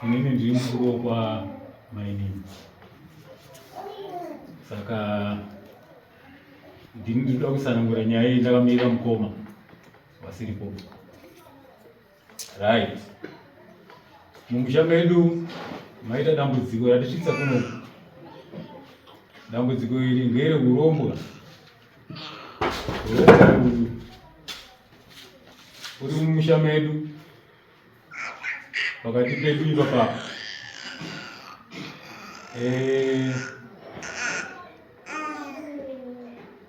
Inini ndiri mukuru wokwa mainini. Saka ndini ndinoda kusanangura nyaya iyi ndakamirira mukoma vasiripo. Right. Mumusha medu maita dambudziko ratisvitsa kuno. Dambudziko iri ndere urombwa. Urombwa uyu uri mumusha medu pakati pedu ipapapa. Eh,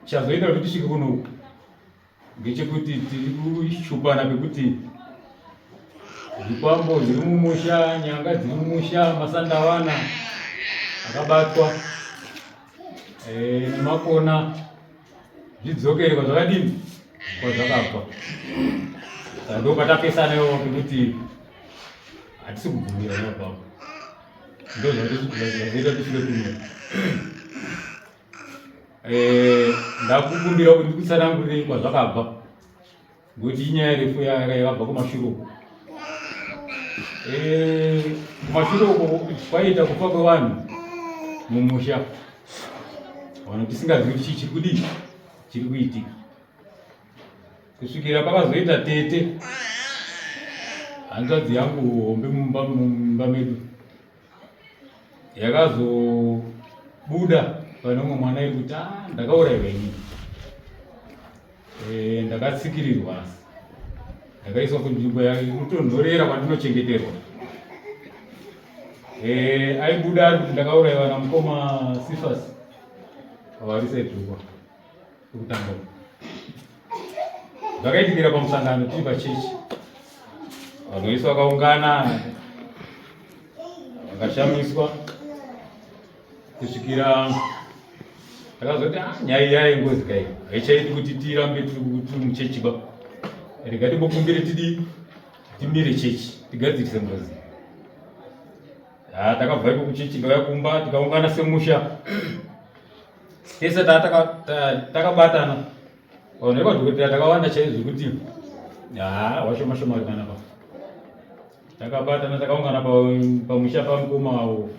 chazoita kuti tisvike kunoku ngechekuti tiri kushupana pekuti zvikwambo zviri mumusha, nyanga dziri mumusha, masandawana akabatwa eh, nemakona zvidzokere kwazvakadini kwazvakabva. Saka ndo patapesana ipapo pekuti hatisi kubvumira ipapo, ndo zvazoita tisvike kuno. Eh, ndakukumbira kuti ndikutsanangurire kwazvakabva ngokuti inyaya refu yakabva kumashure uko. Eh, kumashure uko kwaiita kufa kwevanhu mumusha, vanhu tisingazivi kuti chii chiri kudii chiri kuitika, kusvikira pakazoita tete hanzvadzi yangu hombe mumba medu yakazobuda pane umwe mwana iri kuti ah, ndakauraiwa inini e, ndakatsikirirwa asi ndakaiswa kunzvimbo inotonhorera kwandinochengeterwa e, aibuda ari kuti ndakauraiwa namukoma Sifas avarisaidhukwa kutanga zvakaitikira pamusangano tiri pachechi vanhu vese vakaungana vakashamiswa kusvikira takazoti ah, nyaya iya yengozi kai haichaiti kuti tirambe tiri muchechi ba rega timbokumbire tidii timire chechi tigadzirise ngozi ah, takabva iko kuchechi tikauya kumba tikaungana semusha tese takabatana vanhu vekwadhokotera takawanda chaizvo zvekuti haa washoma shoma vari panapa takabatana takaungana pamusha pamukoma wavo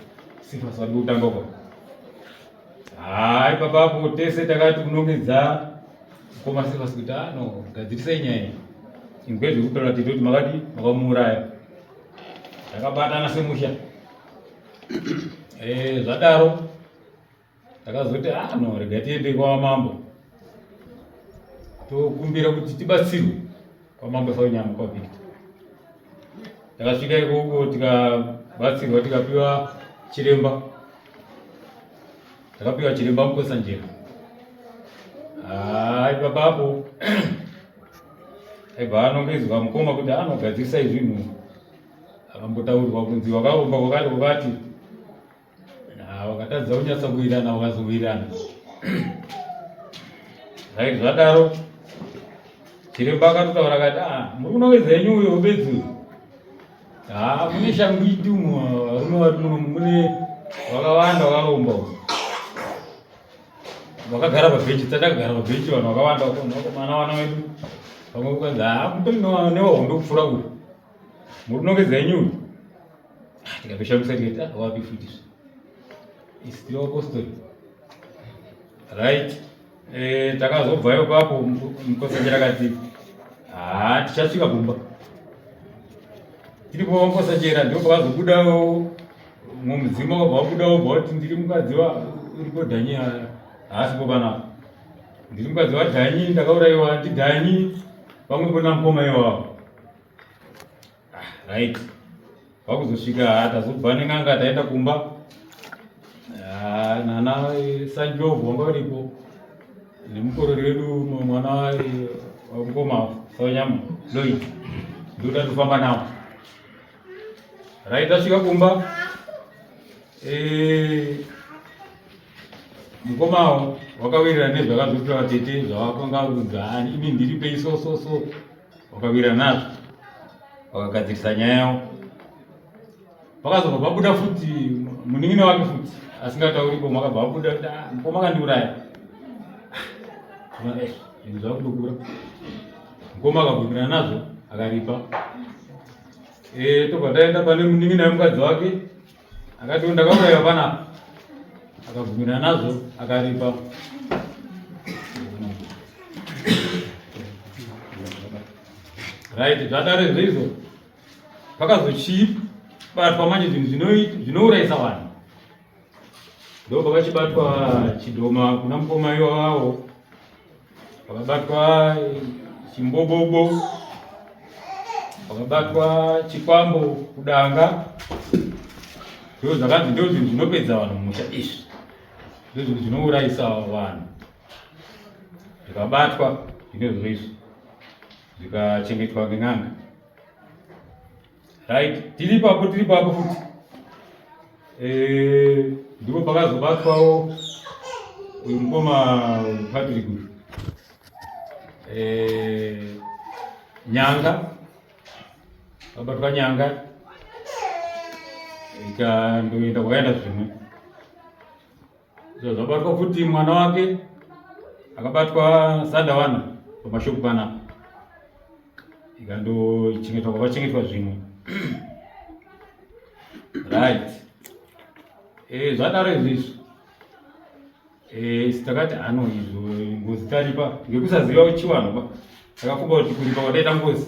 sifas vari kutanga uko haa ipapapo tese takati kunongedza mukoma sifas kuti ano ah, gadzirisai nyaya iyi ingwe zvekutaura tete kuti makadi makamuuraya takabatana semusha eh, zvadaro Takazoti ah no, rega tiende kwamambo tokumbira kuti tibatsirwe kwamambo Saunyama kwaVictor. Takasvika ikoko tikabatsirwa tikapiwa chiremba, takapiwa chiremba Mukotsanjera. Ah, ipapapo aibva anongedzwa mukoma kuti anogadzirisa zvinhu, akambotaurirwa kunzi wakaromba kwakati kwakati Wakatadza kunyatsa kuwirana wakazowirirana. Right, zvadaro chiremba akatotaura akati ah, muri kunongedza henyu uyo bedzi uyu ah, mune shangwiti umu varume vari muno mune vakawanda vakaromba umu vakagara pabhenji tatakagara pabhenji vanhu vakawanda vakomana vana vedu vamwe kukanzi ah, mutori newahombe kupfuura uyu muri kunongedza henyu uyu Ah, tikatoshamisa tikati ah, wapi futi izvi tiri vapostori right eh, takazobvayo papo mukosachera kati haa ah, tichasvika kumba tiripo mukosachera ndipo pakazobudawo mumwe mudzimu wakabva wabudawo bva kuti ndiri mukadzi uripo dhanyi haasipo panapa ndiri mukadzi wadhanyi ndakaurayiwa ndidhanyi pamwepo namukoma iwawo Ah, right kwakuzosvika ah, tazobva nen'anga taenda kumba ah, nana eh, sanjovhu wanga uripo nemukorori wedu mwana eh, wamukoma sawanyama lloyd ndoda tofamba nawo right tasvika kumba eh, mukomawo wakawirirana nezvakazoitwa vatete zvavakanga kunzi imi ndiripe so so so Wakawira nazvo wakagadzirisa nyaya yawo. Pakazobva pabuda futi munin'ina wake futi asingatauri ko makabva abuda kuti ah, mukoma akandiuraya. Ah, eh, zvinhu zvakutokura. Mukoma akabvumirana nazvo akaripa. E, tobva taenda pane munin'ina wemukadzi wake akati ndakauraiwa panapa akabvumirana nazvo akaripa. Right, zvadaro izvo pakazochibatwa manje zvinhu zvinourayisa vanhu ndo pakachibatwa chidhoma kuna mukoma iwawawo pakabatwa chimbobobo pakabatwa chikwambo kudanga ndo zvakanzi ndo zvinhu zvinopedza vanhu mumusha izvi ndo zvinhu zvinourayisa vanhu zvikabatwa zvinezvo izvi zvikachengetwa ngen'anga right tiri ipapo tiri ipapo futi eh, ndipo pakazobatwawo uyu mukoma Patrick uyu eh, nyanga kabatwa nyanga ikandoenda kwakaenda zvimwe zvabatwa futi mwana wake akabatwa sandawana pamashopu panapa ikandochengetwa kwakachengetwa zvimwe right e, zvadaro izvi izvi e, isu takati hano izvo ngozi taripa ngekusaziva chiwanhu ba takafunga kuti kuripa kwataita ngozi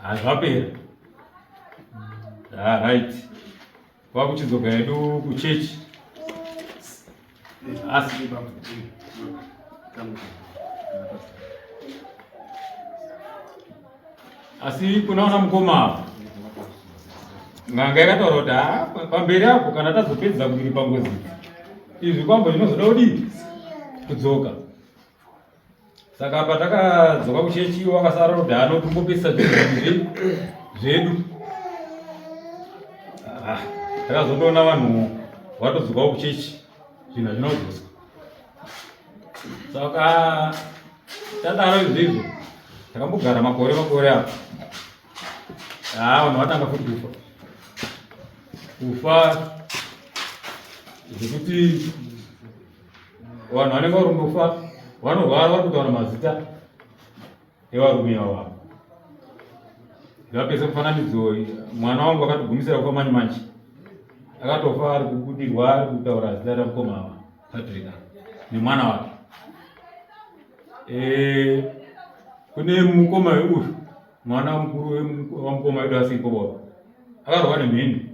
hazvapera ah, right Kwakuchidzoka hedu kuchechi. Asi asi kunaona mukoma ava n'anga yakataura kuti haa pamberi apo kana tazopedza kuripa ngozi izvi kwambo zvinozoda kudii kudzoka Saka patakadzoka kuchechi wakasara kuti haano kumbopesa zvinhu zvedu. Ah, takazotoona vanhu vatodzokawo kuchechi zvinhu hazvina kudzoswa. Saka tadaro izvizvo takambogara makore makore apo. Ah, vanhu vatanga futi kufa. Kufa zvekuti vanhu vanenge varumbofa vanorwara vari kutaura mazita evarume ava ndivapese mufananidzo mwana wangu akatogumisira kufa manje manje akatofa ari kubudirwa ari kutaura zita ramukoma ava patrick nemwana wake eh, kune mukoma uyu mwana mukuru wamukoma wedu asiripo baba akarwa nemheni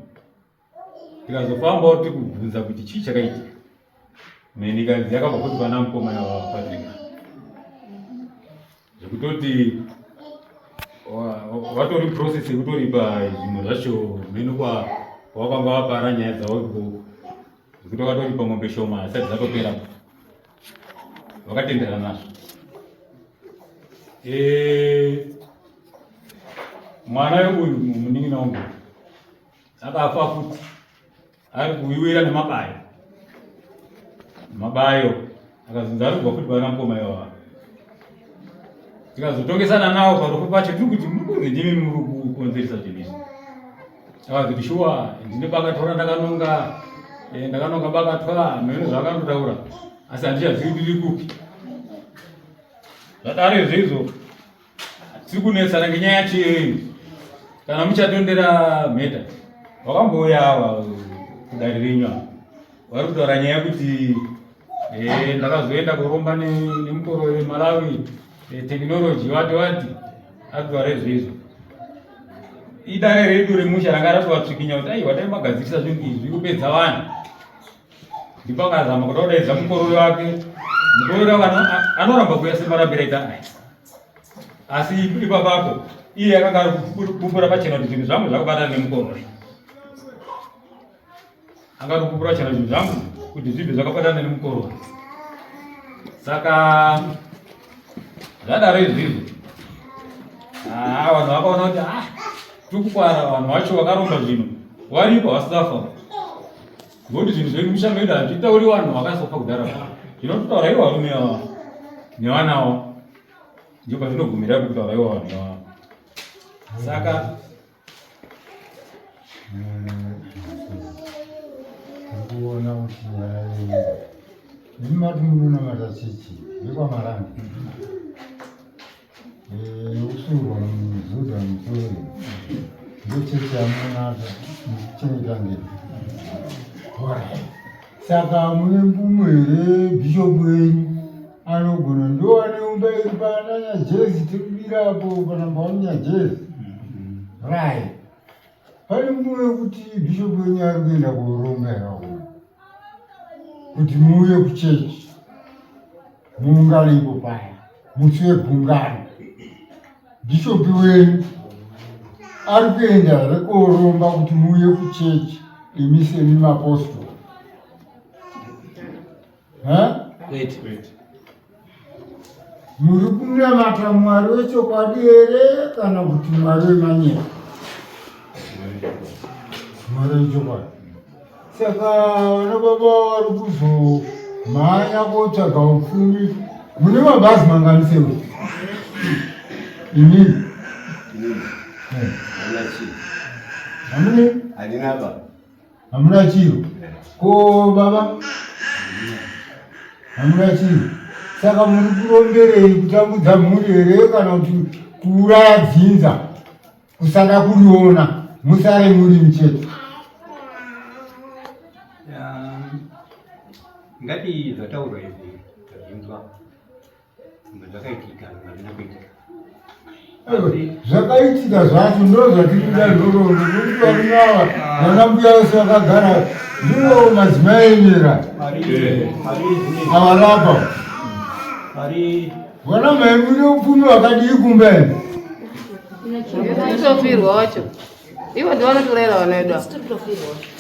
tikazofambawo tiri kubvunza kuti chii chakaitika mheni ikanzi yakabva kuti vana mukoma yavapatrick zvekutoti vatori process yekutoripa zvimwe zvacho mheno kwavakanga vapara nyaya dzavo ikoko zvekuti vakatoripa mombe shoma asati dzatopera vakatenderana nazvo eh, mwana uyu munin'ina wangu akafa futi ari kuiwira nemabayo mabayo akazonzi ari kubva futi vana mukoma ivava tikazotongesana nawo parufu pacho tiri kuti muri kunzi ndimi muri kukonzeresa zvinhu izvi akazoti shuwa ndine bakatwa randakanonga eh, ndakanonga bakatwa mheno zvaakandotaura asi handichazivi kuti riri kupi zvadaro izvo izvo tiri kunetsana ngenyaya yacho iyoyo kana muchatondera mheta wakambouya awa kudare renyu ava vari kutaura nyaya yekuti eh, ndakazoenda kuromba nemukoro wemalawi eh, technology wati wati ari kutaura izvo izvo idare redu remusha ranga ratovatsvikinya kuti aiwa dai magadzirisa zvinhu izvi zviri kupedza vanhu ndipo akazama kuda kudaidza mukororo wake mukororo wake anoramba kuuya semarambiro aita aya asi ipapapo iye akanga ari kupupura pachena kuti zvinhu zvangu zvakabatana nemukororo anga ari kupupura pachena zvinhu zvangu kuti zvibve zvakabatana nemukororo saka zvadaro izvizvo ah, vanhu vakaona kuti ah, tiri kukwara vanhu vacho vakaromba zvinhu varipo havasisafa Ngokuti zvinhu zvedu musha medu hazvitauri vanhu vakasofa kudhara. Zvinototaura ivo varume ava nevana avo. Ndipo pazvinogumira kutaura ivo vanhu ava. Saka kuona kuti nyaya iyi imi mati munonamata chichi vekwamaranga Usurwa muzuda musoro. Ndochechi yamunonata muchichengeta ngei. Alright. Saka mune mvumo here bishop wenyu anogona ndowane umba iri pana Nyajezi tiri kubira apo panamba wani Nyajezi. Right. Pane mvumo yekuti bishop wenyu ari kuenda kuuromba here kuti muuye kuchechi muungano ipo paya musi wegungano bhishopi wenyu ari kuenda here kooromba kuti muuye kuchechi imi semi mapostori? Muri kunamata Mwari wechokwadi here kana kuti Mwari wemanyepo? Mwari wechokwadi. Saka vana baba vari kuzomhanya kotsvaga upfumi. Mune mabhazi mangani sewe? Inini? Hamune? Handina ba. Hamuna chiro. Ko baba? Hamuna chiro. Saka muri kuromberei kutambudza mhuri here kana kuti kuuraya dzinza? Kusada kuriona musare muri muchete. Ngati zvataurwa izvi tazvinzwa. Zvakaitika hazvina kuitika. Zvakaitika zvacho ndo zvatiri kuda nhoroondo nekuti varume ava vana mbuya vese vakagara ndivo madzimai enyera avarapa vana mai mune upfumi hwakadii kumba imi Tofirwa wacho. Ivo ndivo vanotorera vana vedu ava.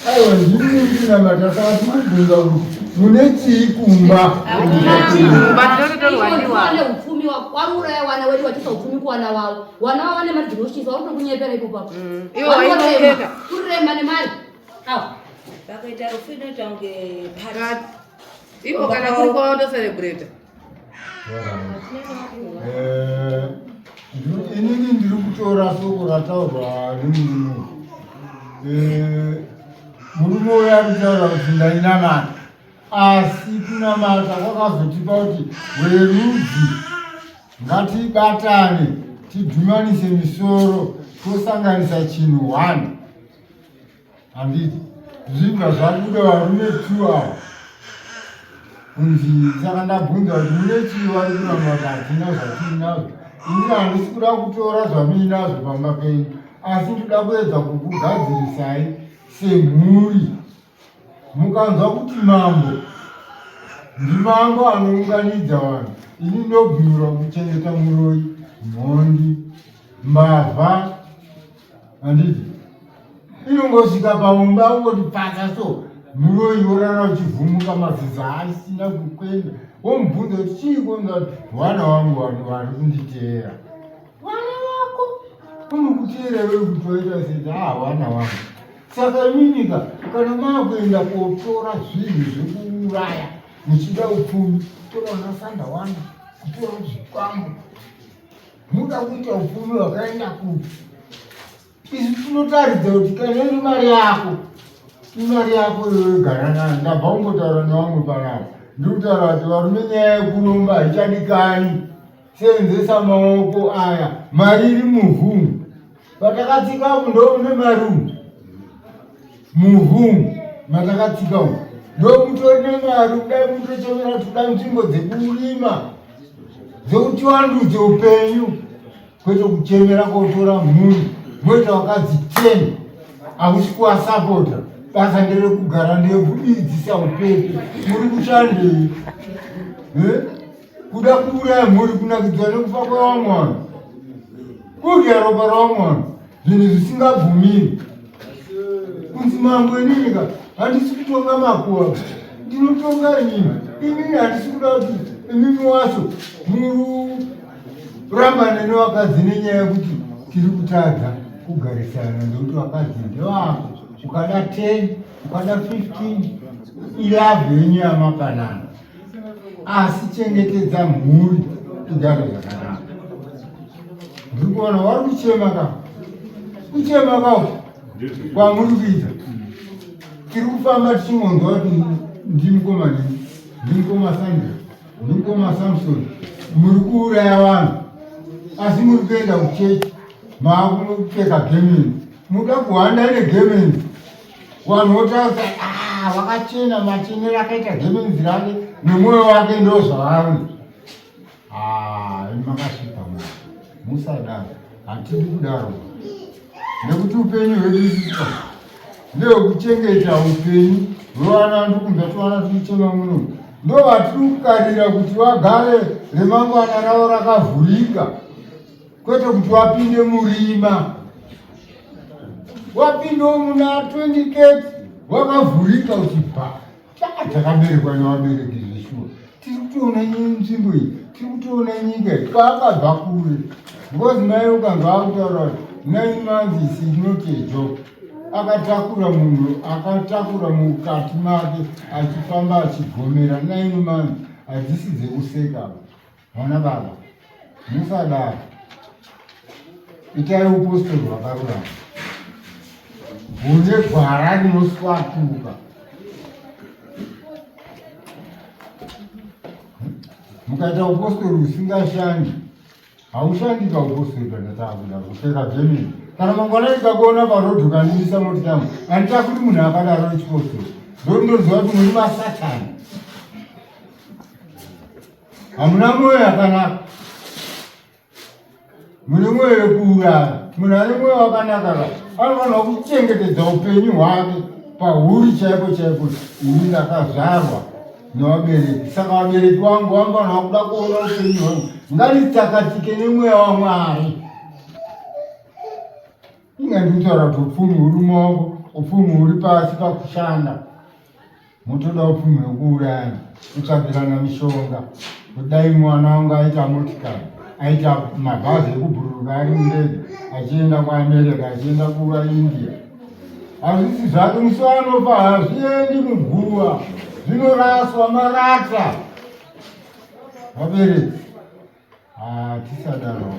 Aiwa ndini ndinamata saka tinobvunza kuti mune chii kumba. Kumba tinototorwa Wane upfumi wauraya wana wedu wachisa upfumi kuwana wavo. Wana wavo vane mari dzinotyisa vari kutokunyepera ipo papo. Ivo vaitongeka. Kurema nemari. Awo. Vakaita rufu inoita kunge party. Ivo kana kuri kwavo tocelebrate. Eh, inini ndiri kutora soko rataurwa nemurume eh, murume uyo ari kutaura kuti ndainamata asi kunamata kwakazotipa kuti werudzi ngatibatane tidhumanise misoro tosanganisa chinhu one Handiti zvibva zvabuda varume two ava kunzi saka ndabvunza kuti mune chii vari kuramba kuti hatina zvatiinazvo ini handisi kuda kutora zvamuinazvo pamba penyu asi ndoda kuedza kukugadzirisai semhuri mukanzwa kuti mambo ndimambo anounganidza vanhu ini ndobvumirwa kuchengeta muroyi mhondi mbavha handiti inongosvika paumba ungoti patsa so muroyi worara uchivhumuka maziza asina kukwenda womubvunza kuti chii konza kuti wana wangu vanhu vari kunditeera wana wako unokuteera iwe kuti waita sei ah wana wangu saka imimika kana maakuenda kotora zvinhu zvekuuraya muchida upfumi kutora vana sandawana kutora zvikwambo Muda kuita upfumi hwakaenda kupi? Isu tinotaridza kuti kana iri mari yako, imari yako iyoyo gara nayo. Ndabva kungotaura nevamwe panapa, ndiri kutaura kuti varume nyaya yekuromba haichadikani. Seenzesa maoko aya, mari iri muvhu. Patakatsika umu ndomune mari umu, muvhu umu matakatsika umu ndomutori nemari, kudai mutochemera kuti kuda nzvimbo dzekurima dzekuti wandudze upenyu kwete kuchemera kotora mhuri moita vakadzi 10 hakusi kuwasapota basa nderekugara ndeyekudidzisa upepe muri kushandei eh? Kuda kuuraya mhuri kunakidzwa nekufa kwevamwe vanhu kudya ropa ravamwe vanhu zvinhu zvisingabvumiri kunzi mambo inini ka handisi kutonga makuva ndinotonga inini inini handisi kuda kuti imimi wacho murambane nevakadzi nenyaya yekuti tiri kutadza kugarisana nekuti vakadzi ndevako ukada 10 ukada 15 ilavhu yenyu yamapanana asi chengetedza mhuri igare zvakanaka ndiri kuona wari kuchema ka kuchema ka kwamuri kuita tiri kufamba tichingonzwa kuti ndimukoma nini ndimukoma sandra ndimukoma samson muri kuuraya vanhu asi muri kuenda kuchechi maakunopfeka gemini. Muda kuhwanda negemenzi. Vanhu votaura ah, wakachena machenero akaita gemenzi rake nemwoyo wake ndozvavari. Ah, imi makasvipa mwana. Musadaro. Hatidi kudaro. Nekuti upenyu hwedu isusu ndehwekuchengeta upenyu hwevana ndikunza tuvana tuichema muno. Ndovatiri kukarira kuti vagare remangwana ravo rakavhurika. Kwete kuti wapinde murima. Wapindawo muna 2030 wakavhurika uchibva. Takaberekwa nevabereki zveshuwa. Tiri kutoona nzvimbo iyi, tiri kutoona nyika iyi, kwaakabva kure. Because mai ukanzwa akutaura kuti 9 months is not a joke. Akatakura munhu, akatakura mukati make achifamba achigomera 9 months hadzisi dzekuseka. Vana baba, musadaro. Itai upostori hwakarurama hune gwara rinoswatuka. Mukaita upostori husingashandi, haushandi kaupostori kana taakuda kupfeka gemeni. Kana mangwana ndikakuona parodhi ukandimisa moti yangu, handitakuri munhu akadaro wechipostori. Ndondoziva kuti muri masatani. Hamuna mwoyo yakanaka. Mune mwoyo wekuuraya. Munhu ane mwoyo wakanaka ka anofanirwa kuchengetedza upenyu hwake pahuri chaipo chaipo. Ini ndakazvarwa nevabereki, saka vabereki vangu vanofanirwa kuda kuona upenyu hwangu ngaritsakatike nemweya waMwari. Inga ndikutaura kuti upfumi huri mumaoko, upfumi huri pasi pakushanda. Motoda upfumi hwekuurayana, kutsvagirana mishonga. Kudai mwana wangu aita motikari, aita mabhazi ekubhururuka ari mundege achienda kuAmerica, achienda kuIndia. Hazvisi zvake, musi waanofa hazviendi muguva, zvinoraswa marata. Vabereki, tisadaro.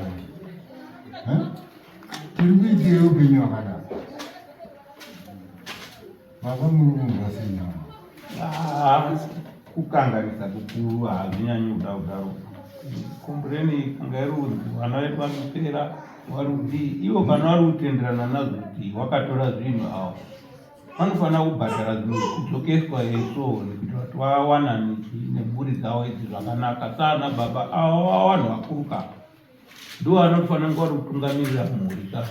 Tiri kuitirei upenyu hwakadaro? Baba muri kunzwa sei nyama? Ah, kukanganisa kukuru hazvinyanyi kuda kudaro. Kombureni kanga iri kunzi vana vedu vanopera vari kudii ivo kana vari kutenderana nazvo kuti wakatora zvinhu avo vanofanira kubhadhara zvinhu kudzokeswa eso nekuti vati vawanane nemhuri dzavo idzi zvakanaka saana baba avo vanhu vakuru ka ndivo vanofanira kunge vari kutungamirira mhuri ka.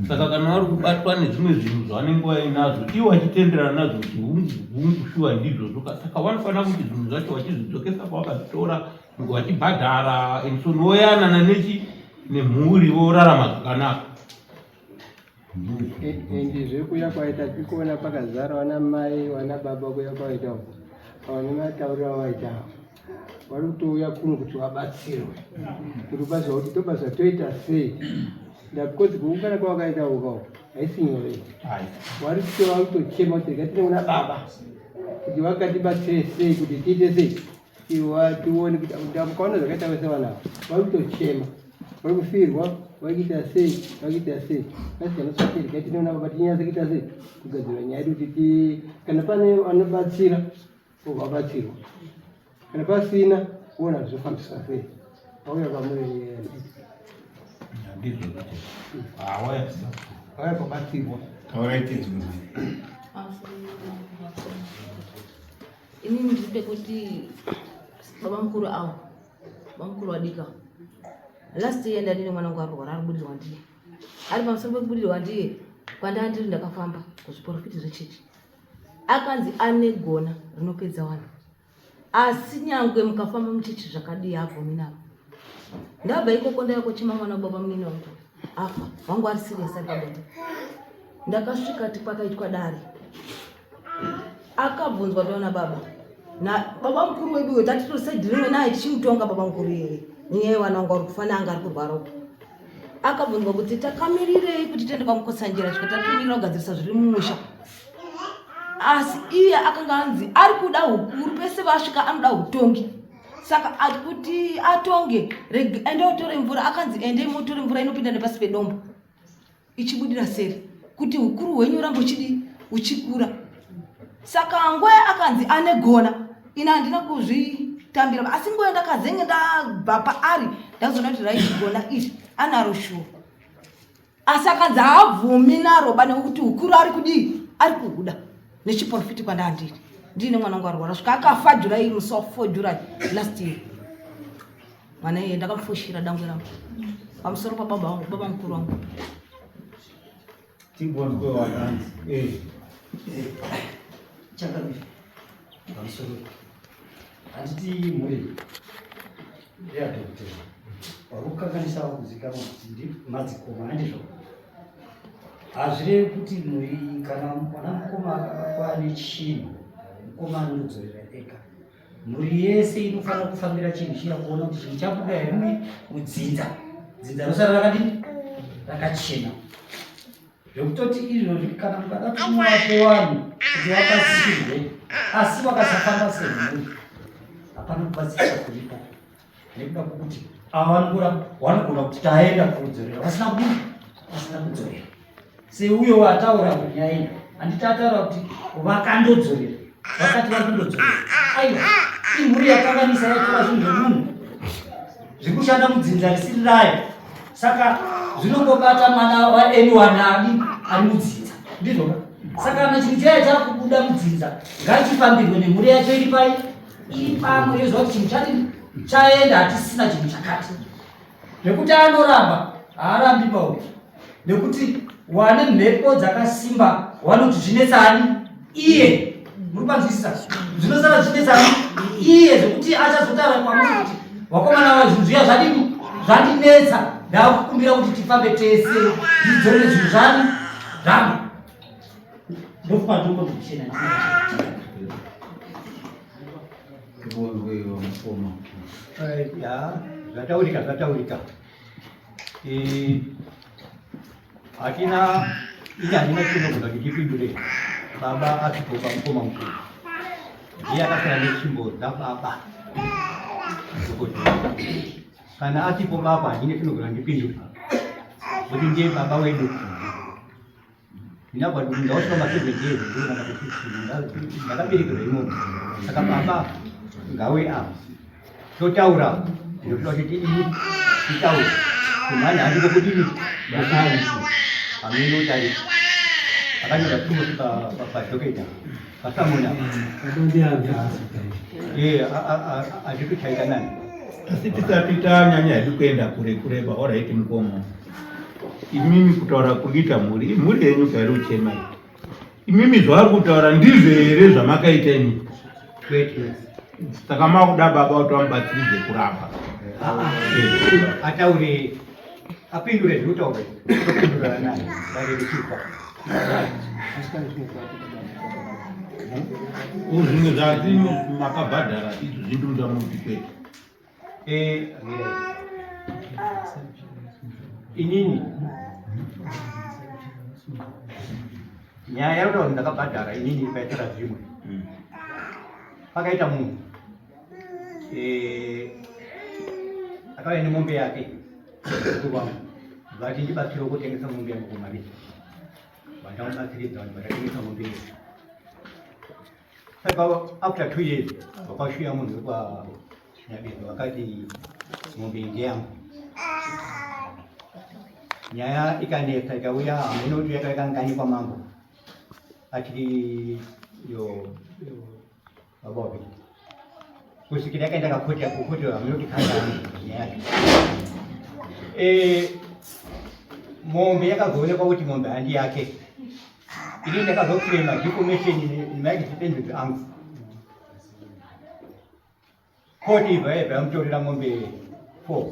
Saka kana vari kubatwa nezvimwe zvinhu zvavanenge vainazvo ivo vachitenderana nazvo kuti hungu hungu shuwa ndizvozvo ka, saka vanofanira kuti zvinhu zvacho vachizvidzokesa kwavakazvitora vachibhadhara and so voyanana nechi nemhuri vorarama zvakanaka. Endi zvekuya kwaita tikuona pakazara vana mai vana baba kuya kwaita uko vane matauriro awaita vari kutouya kuno kuti vabatsirwe kuti kubatsirwa kuti tobatsira toita sei ndakozi kuungana kwavakaita uko uko haisi nyore vari kutova kutochema kuti rega tinoona baba kuti vakatibatsire sei kuti tiite sei tione kuti mukaona zvakaita vese vana ava vari kutochema vari kufirwa vari kuita sei vari kuita sei asi kana rega tinoona baba tinyatse kuita sei kugadzira nyaya yedu kuti kana pane anobatsira vabatsirwa kana pasina kuona zvofambiswa sei auya kwamuri Ndizvo awaya auya kwabatsirwa. Taurai tinzwe. Inini ndiri kuti baba mukuru avo, baba mukuru vadika, last year ndandine mwana wangu arwara ari kubudirwa ndiye, ari pamusoro pekubudirwa ndiye kwandanga ndiri ndakafamba kuzviporofiti zvechechi, akanzi ane gona rinopedza vanhu, asi nyangwe mukafamba muchechi zvakadii habvumi navo. Ndabva ikoko ndaya kochema mwana wababa munini wangu afa, wangu ari serious ari pabonde. Ndakasvika ti kwakaitwa dare, akabvunzwa ndaona baba na baba mukuru wedu uyo tatitori saidi rimwe naye tichimutonga baba mukuru iyeye nenyaya yevana vangu vari kufa neanga ari kurwara uko. Akabvunzwa kuti takamirirei kuti tiende kwaMukotsanjera, svika tatomirira kugadzirisa zviri mumusha, asi iye akanga anzi ari kuda ukuru pese vasvika anoda utongi, saka ati kuti atonge ende utore mvura, akanzi ende mutore mvura inopinda nepasi pedombo ichibudira seri kuti ukuru hwenyu urambe uchidi uchikura. Saka nguva akanzi ane gona, ini handina kuzvitambira, asi nguva ndakazenge ndabva paari ndazoona kuti right, gona iri anaro shuwa. Asi akanzi haabvumi naroba nekuti ukuru ari kudii ari kuhuda nechiprofiti kwandandiri ndiine mwana wangu arwara svika akafa July musi wa 4 July last year. Mwana iye ndakamufushira dangwe rangu pamusoro pababa wangu baba mukuru wangu. Timbonzwe wakanzi. Eh. Changamire, pamusoro handiti mhuri yadhokotera vari kukanganisa kuzikanwa kuti ndi madzikoma handizvo hazvirevi kuti mhuri kana mwana mukoma akabatwa nechinhu mukoma anodzorera ega mhuri yese inofanira kufambira chinhu chiya kuona kuti chinhu chabuda here mudzinza dzinza rosara rakadini rakachena zvekutoti izvozvi kana mukada kuvapo vanhu kuti vabatsirwe asi vakasafamba semhuri hapana kubatsirika kuripo nekuda kwekuti ava vanogona vanogona kuti taenda kudzorera vasina kudini vasina kudzorera seuyo wataura nyaya iyi handiti ataura kuti vakandodzorera vakati vari kundodzorera aiwa imhuri yakanganisa yatora zvinhu zvemunhu zviri kushanda mudzinza risiri rayo saka zvinongobata mwana waanyone ani ari mudzinza ndizvona saka kana chinhu chaya chakubuda mudzinza ngachifambirwe nemhuri yacho iri pai iri pamwe yoziva kuti chinhu chati chaenda hatisina chinhu chakati nekuti anoramba haarambi pauri nekuti wane mhepo dzakasimba wanoti zvinetsani iye muri kwanzwisisa zvinosara zvichinetsani iye zvekuti achazotaura kwamuri kuti vakomana va zvinhu zviya zvadini zvandinetsa ndakukumbira kuti tifambe tese ndidzorere zvinhu zvani zvangu ndokupa ndikokuchena Zvataurika zvataurika. Eh, hatina ini handina chinogona kuti ndipindure baba asipo pamukoma mukuru ndiye akasara netsvimbo dzababa dhokodheya kana asipo baba handine chinogona ndipindure kuti ndiye baba wedu ndinabva ndawasvika ma7 years ndinogona kuti ndakaberekerwa imomo saka baba ngawe apa totaura ndinotoda kuti tidini titaure kumhanya handiko kudini kusaisi hameno tari akanyora tumoti padhoketa pasamona hazvitochaita nani asi tisati tanyanya hedu kuenda kure kure baoraiti mukoma imimi kutaura kuri kuita mhuri imhuri yenyu kairi kuchema imimi zvavari kutaura ndizvo here zvamakaita imi saka makuda baba kuti vamubatsiridze kuramba ah, ah. ataure apindure zviri kutaura topindurana naye dare richikwa zvimwe zvati makabhadhara izvo zvindunda muti kwete Eh, inini nyaya yakuti ndakabhadhara inini ikaitira zvimwe mm. pakaita munhu eh, akauya nemombe yake kwangu vati ndibatsire kutengesa mombe yangu kumari vandamubatsiridza vanhu vatatengesa mombe iyo saka after 2 years vakasviya munhu wekwa Nyabingo vakati mombe ndeyangu. Nyaya ikanetsa ikauya hameno kuti yakaikangani kwamambo achiri yo baba wake kusvikira yakaenda kakoti kukoti hameno kuti kangani nyaya yacho. Eh, mombe yakazoonekwa kuti mombe handi yake ini ndakazoclaima defamation nemaexpenses angu Koti ibva yabva yamutorera mombe 4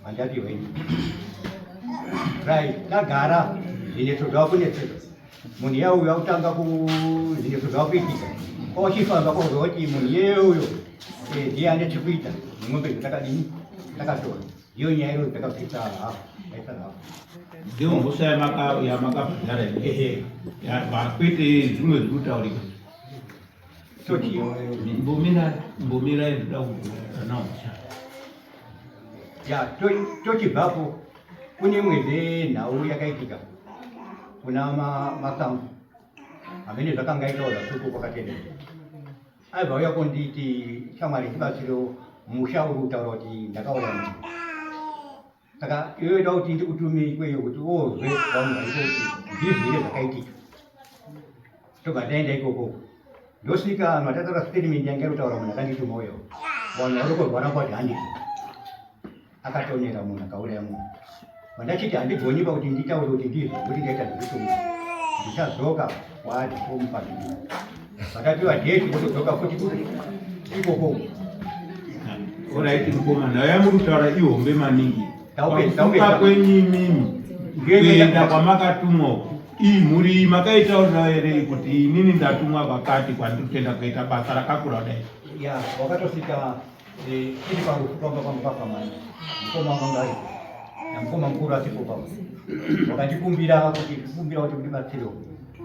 handapiwa ini right tagara zvinetso zvava kunetseka munhu iya uyo akutanga ku zvinetso zvava kuitika kwachifamba kwazwa kuti munhu iyeye uyo eh, ndiye ane chekuita nemombe dzatakadini takatora ndiyo nyaya iro dzakabvisa hafu aisa hafu ndiyo mhosva yamakabhadhara ehe kwete zvimwe zviri kutaurika Mbomira ndoda kuona ya tochibvapo kune imwezve nhau yakaitika kuna masango amene zvakanga itawo zvasuku kwakatendera aibva uya konditi shamwari ndibatsirewo musha uri kutaura kuti ndakauraya munhu. Saka iwe ida kuti ndikutume ikweyo kuti wozwe vanhu variko kuti ndizvo here zvakaitika. Tobva taenda ikoko. Ndosvika vanhu vatataura statement yange iri kutaura munhu akandituma uyo. Vanhu vari kurwara kwati handizvo. Akatonera munhu akauraya munhu. Vandachiti handigoni pakuti nditaure kuti ndizvo kuti ndaita zvekutumwa. Ndichadzoka waati fomu pazvino. Vakapiwa date votodzoka futi ikoko. Alright mukoma, nhau yamuri kutaura ihombe maningi. Pakufunga kwenyu imimi kuenda kwamakatumwa uku iyi mhuri iyi makaitaurira here kuti inini ndatumwa kwakati kwandiri kuenda kuita basa rakakura kudai? Ya, wakatosvika eh, tiri parufu pamba pangu pafa mai mukoma wangu aripo namukoma mukuru asipo pamba wakandikumbira kuti ndikumbira kuti undibatsirewo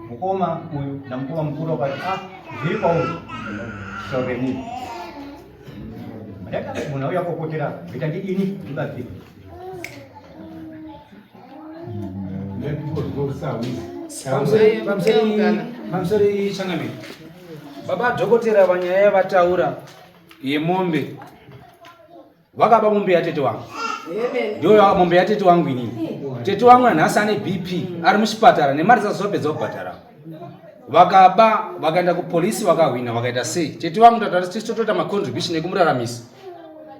mukoma uyu namukoma mukuru wakati ah zviri kwauri taure nini ndakati munhu auya kokotera kuita ndidini ndibatsire Pamusoro changamire baba dhokotera vanyaya yavataura yemombe vakaba mombe yatete wangu ndiyo mombe yatete wangu inini tete wangu nanhasi ane bp ari muchipatara nemari dzazopedza kubhadhara vakaba vakaenda kupolisi vakahwina vakaita sei tete wangu tatoita macontribution ekumuraramisa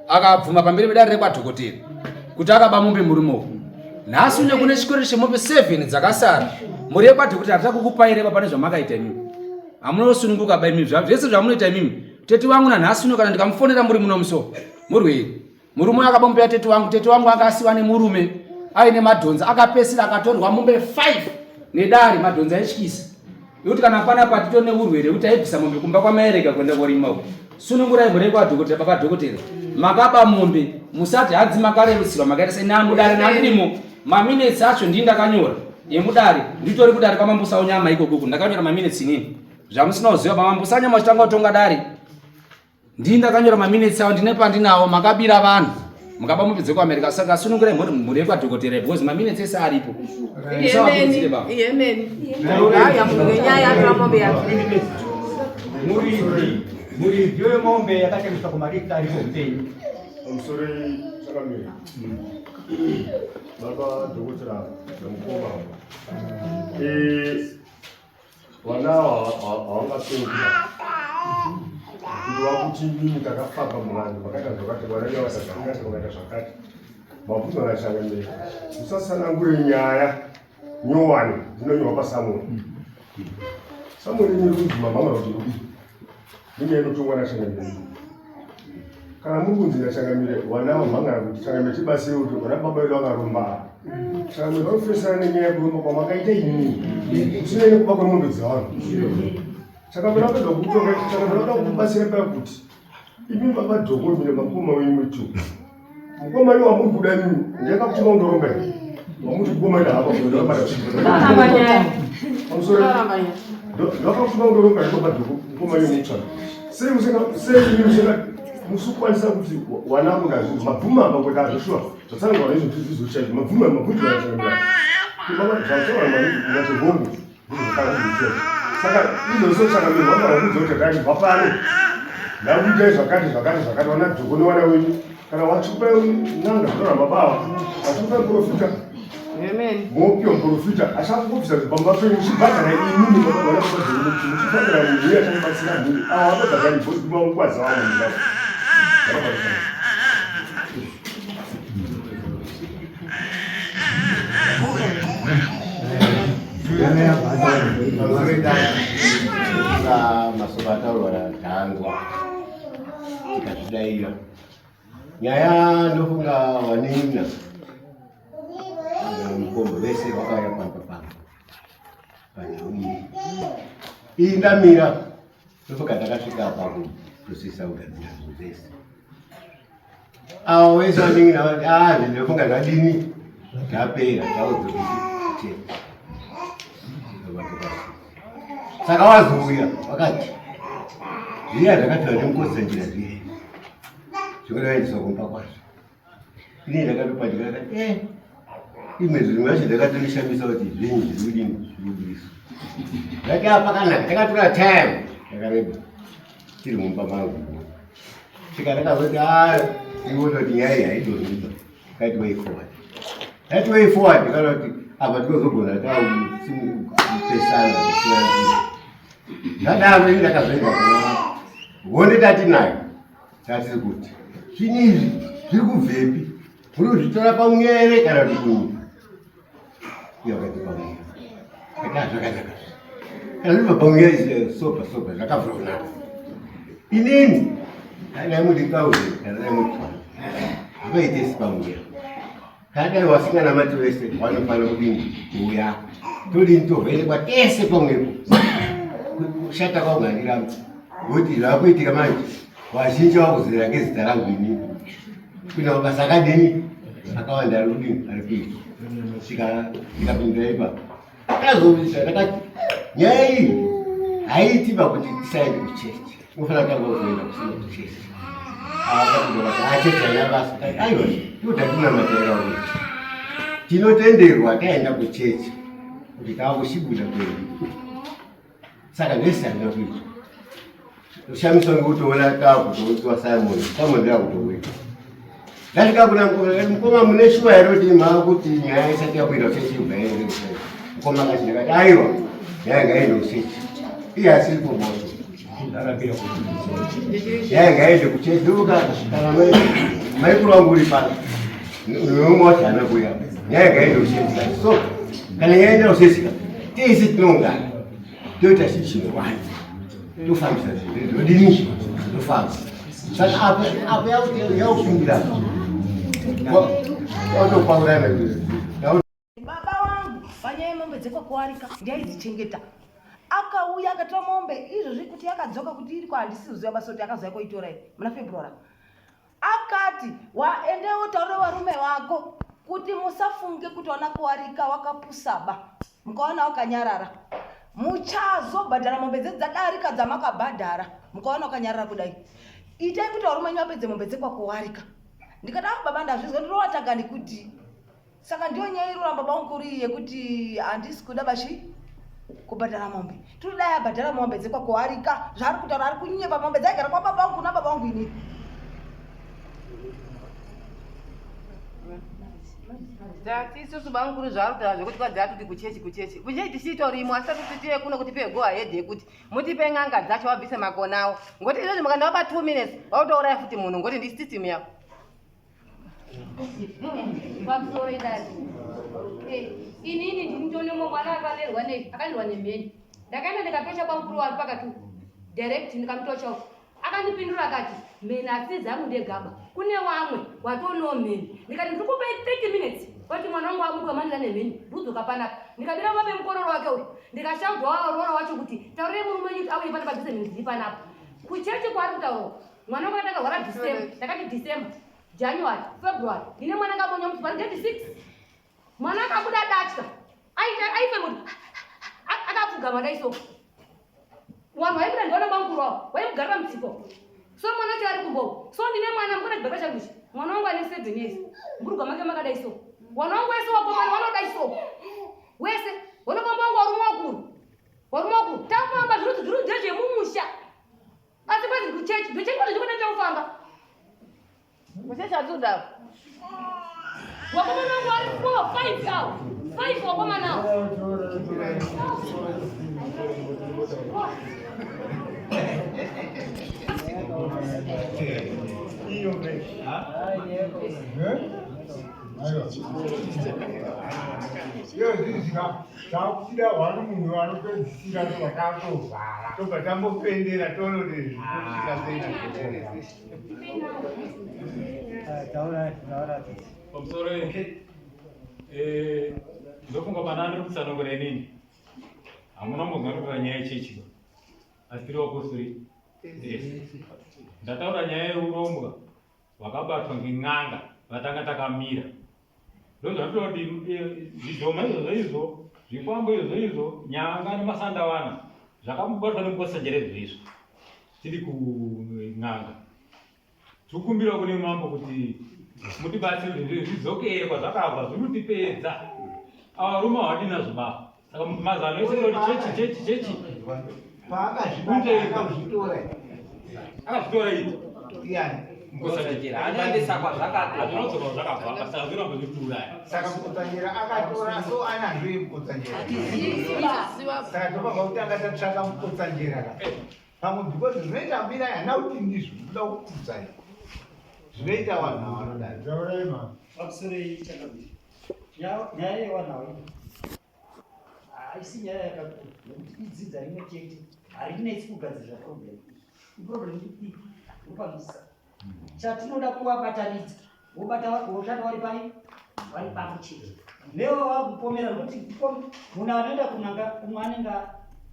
akabvuma pamberi pedare rekwadhokotera kuti akaba mombe murume uyu nhasi une kune chikwereti chemombe 7 dzakasara mhuri yekwadhokotera hatita kukupai reba pane zvamakaita imimi hamunosununguka ba imimi zvese zvamunoita imimi tete wangu nanhasi uno kana ndikamufonera muri muno muso murwere murume uyo akaba mombe yatete wangu tete wangu anga asiwa nemurume aine madhonza akapesira akatorwa mombe 5 nedare madhonza aityisa yekuti kana panapa titori neurwere kuti aibvisa mombe kumba kwamaereka kuenda korima uko sunungurai mhuri yekwadhokotera baba dhokotera makaba mombe musati hadzi makarerutsirwa makaita sei namudare nandirimo maminetsi acho ndii ndakanyora yemudare nditori kudare kwamambo Saunyama ikoko ndakanyora maminetsi inini zvamusina kuziva pamambo Saunyama uchitanga kutonga dare ndii ndakanyora maminetsi awo ndine pandinawo makabira vanhu mukaba mombe dzekuamerica saka sunungurai mhuri mhuri yekwadhokotera because maminetsi ese aripo musawakurudzire baba Muridzi wemombe yakatengeswa kumarita aripo mupenyu. Pamusoro chakamira. Baba dhokotera namukoma. Eh Vana ava havangatongi kuti vakuti imimi takafamba muvanhu vakaita zvakati vana vakaita zvakati vakaita zvakati mabvunzo akachangamira musasanangure nyaya nyowani dzinonyorwa pasamoni samoni iri kunzi mamhamara kuti kudii nenyaya inotongwa nachangamire kana muri kunzi nachangamire vana vamhangana kuti changamire tibatsire kuti vana baba vedu vakaromba changamire vanofesana nenyaya yekuromba kwamakaita imini kusinei nekuba kwemombe dzevanhu changamire vapedza kutonga changamire vada kubatsira paya kuti imi baba dhoko mine makoma wenyu mutu mukoma iwo wamuri kuda imimi ndiyakakutuma undoromba here wamuti mukoma ida hapa ndakabata pamusoro ndakakutuma undoromba here baba dhoko mukoma iwo mutsvaka sei musinga sei imi musinga musukwanisa kuti wanangu ndazvinzi mabvuma apa kuita zveshuwa zvatsanangura izvo ndizvo chaizvo mabvuma mabvunzo baba zvataura mani ngati hongu saka izvozvo chakamira vanofanira kuudza kuti takabva pano ndakuitai zvakati zvakati zvakati vana dhoko nevana wenyu kana wachikupai n'anga zvinoramba baba wachikupai profita mopiwa muprofita achakubvisa pamba penyu muchibhadhara imimi vana baba dhoko muchibhadhara munhu uye achakubatsira mhuri ava vabhadhari bhozi kumangwadza vamwe ndavo Masoko ataurwa tanzwa tikazvidaira nyaya ndofunga vanina mukoma vese vakauya pamba pamba panhau iyi iyi ndamira ndofunga ndakasvika apa kutosisa kugadzira zvinhu zvese avo vese vanenge navati ah ndinofunga zvadini zvapera taudza kuti chete saka wazouya wakati zviya zvakati vanemukosisa njira zviya zvikudaendeswa kumba kwazvo ini ndakatopa ndikati eh imwe zvinhu zvacho zvakatonishamisa kuti zvinhu zviri kudini zviri kubudiswa ndati apa pakanaka takatora time yakareba tiri mumba mangu svika ndakazoti a ah, iona kuti nyaya iyi haidonhiba kaiti waikowati. That way forward kana kuti apa tinozogona takupesana kusiyana. Zvadaro ini ndakazoenda kuna honde tatinayo tatiri kuti zvinhu izvi zviri kubvepi muri kuzvitora pamweya here kana kuti kunyika iyo akati pamweya kaa zvakanaka kana zvibva pamweya soba soba zvakavhura kunaka inini kana mundikaure kana dai mutwana havaitesi pamweya Kana dai wasinganamati wese wanofanira kudini kuuya todini tovhenekwa tese pamwepo. Kushata kwangu handirambi ngokuti zvakuitika manje vazhinji vakuzera ngezita rangu inini kuita mabasa akadini akawanda ari kudini ari kuitwa tikapindura ipapo tazobvisa takati nyaya iyi haiiti pakuti tisaende kuchechi unofanira kutanga kuzoenda kusina kuchechi achechi haina basa aiwa tinoda kunamataira kuti tinotenderwa taenda kuchechi kuti taakushibuda kwedu saka zvese hazvina kuitwa Kushamiswa ngekutoona takutoutiwa Simon. Simon ndiye akutouya. Ndasvika kuna mukoma, ndikati mukoma mune shuwa here kuti maakuti nyaya isati yakuenda kuchechi ibva yaende kuchechi. Mukoma akati ndakati aiwa nyaya ngaiende kuchechi. Iye asiri kuboso. Nyaya ngaiende kuchechi. Ndokuka kana mai maikuru wangu uri pano. Neumwe wacho haana kuuya. Nyaya ngaiende kuchechi. So kana nyaya yaenda kuchechi tese tinoungana. Toita chinhu chinowana. Tofambisa zvinhu zvodini tofamba saka apo apo yakufungira watopaurana baba wangu panyaya yemombe dzekwakuarika ndaidzichengeta akauya akatora mombe izvozvi kuti yakadzoka kuti iri kwahandisizoziva basa kuti akazouya koitora here muna february Akati, Waende utaurire warume wako kuti musafunge kuti wana kuwarika wakapusaba mukaona wakanyarara muchazobhadhara mombe dzedu dzadarika dzamakabhadhara mukaona wakanyarara kudai itai kuti varume wenyu vapedze mombe dzekwakuwarika ndikati ah baba ndazvizwa ndinowatanga ndikuti Saka ndiyo nyaya iri kuramba bamukuru iyi yekuti handisi kuda bachi kubhadhara mombe. Tiri dai abhadhara mombe dzekwakuarika zvaari kutaura ari kunyepa mombe dzaigara kwababa vangu kuna baba vangu inini. Tati isusu bamukuru zvaari kutaura zvekuti kwanzi atoti kuchechi kuchechi kuchechi tichitorimo asi tati tiye kuno kuti pe go ahead yekuti mutipe n'anga dzacho vabvise makona awo ngoti izvozvi mukandavapa 2 minutes vakutouraya futi munhu ngoti ndi system yavo Pamusoro idati. Eh, inini ndinitone mwe mwana akalerwa ne akalerwa nemheni. Ndakaenda ndikatocha kwamukuru wari pakati uku. Direct ndikamutocha uku. Akandipindura akati mheni asi dzangu ndegaba. Kune wamwe watoonawo mheni. Ndikati ndiri kupai 30 minutes kuti mwana wangu amuka manira nemheni. Ndikudzoka panapa. Ndikabira baba mukororo wake uyu. Ndikashaudwa roora wacho kuti taurire murume wenyu kuti auye panapa bvise mheni dziri panapa. Kuchechi kwaari kutaura mwana wangu ndakarwara December ndakati December January February ndine mwana akabonya musi pari date 6 mwana akabuda datya aita aife muti akapfugama dai so vanhu vaibuda ndiona bamukuru wavo vaimugarira mutsipo so mwana wacho ari kumbowo so ndine mwana mukona chibaba changu ichi mwana wangu ane 7 years mburugwa make makadai so wana wangu wese wakomana wanodai so wese wanofamba wangu warume wakuru warume wakuru tafamba zvirudzi zvirudzi ndezvemumusha Asi kwazi kuchechi, kuchechi kwacho ndiko ndaita kufamba. Kuchechi hatudaro. Wakomana wangu ari 4, 5 awo. 5 wakomana awo. Iyo zizika takuda hwani munhu anopedzisira tobva tatovhara tobva tambopendera toona kuti zvinosvika sei Pamusoro eh, ndofunga pana ndiri kutsanangura inini hamuna kumbonzwa ndikutaura nyaya yechechi asi tiri vapostori ndataura nyaya yeurombwa hwakabatwa ngen'anga vatanga takamira ndozvatoda kuti eh, zvidhoma izvozvo izvo zvikwambo izvozvo izvo nyanga nemasandawana zvakabatwa nemukosanjere izvo izvo tiri kun'anga tikukumbira kune mambo kuti mutibatsire kuti zvidzokere kwazvakabva zviri kutipedza ava varume havadi nazvo baba saka mazano ese kuti chechi chechi chechi paakazvibata akazvitora akazvitora iti iyani. Mukotsanjera Anoendesa kwazvakabva. Zvinodzoka kwazvakabva saka zvinoramba zviri kuuraya. Saka Mukotsanjera akatora so anazvo yeMukotsanjera. Saka tobva kutanga tatsvaka Mukotsanjera ka. Pamwe because zvinoita mbira hana kuti ndizvo kuda kukudzai. Zvinoita vanhu ava vanodai. Taurai ma. Pamusoro changamire. Nyaya yevanhu ava haisi nyaya yakakura nekuti idzinza rimwe chete harinetsi kugadzirira problem iyi. Iproblem idiki unokwanisa. Chatinoda kuvabatanidza wobata woshanda wari pai wari pamwe chete newe wakupomera nokuti munhu anoenda kunanga umwe anenge